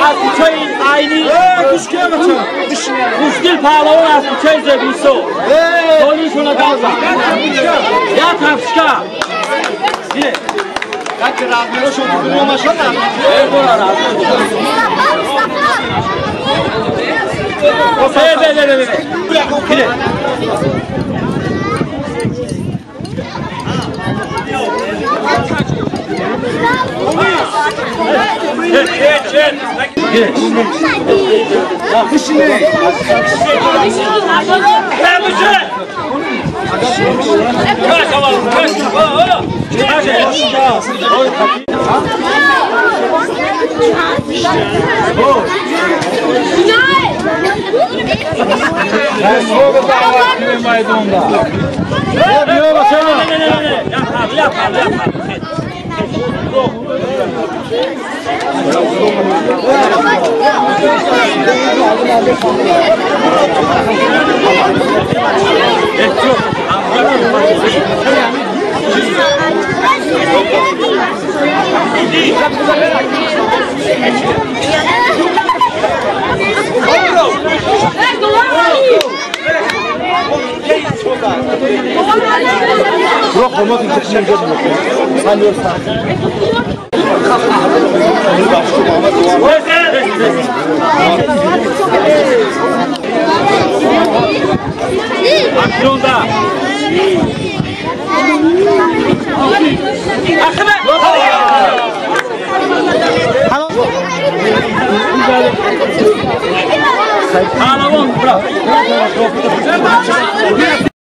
Аз кӯчаи Айнӣ, Хушдил Паҳлавон аз кӯчаи Зебисо. Толишона гавза. Як ҳафшка. Как размерашон кудомашон? Бора размер. Бе, бе, бе, бе, бе.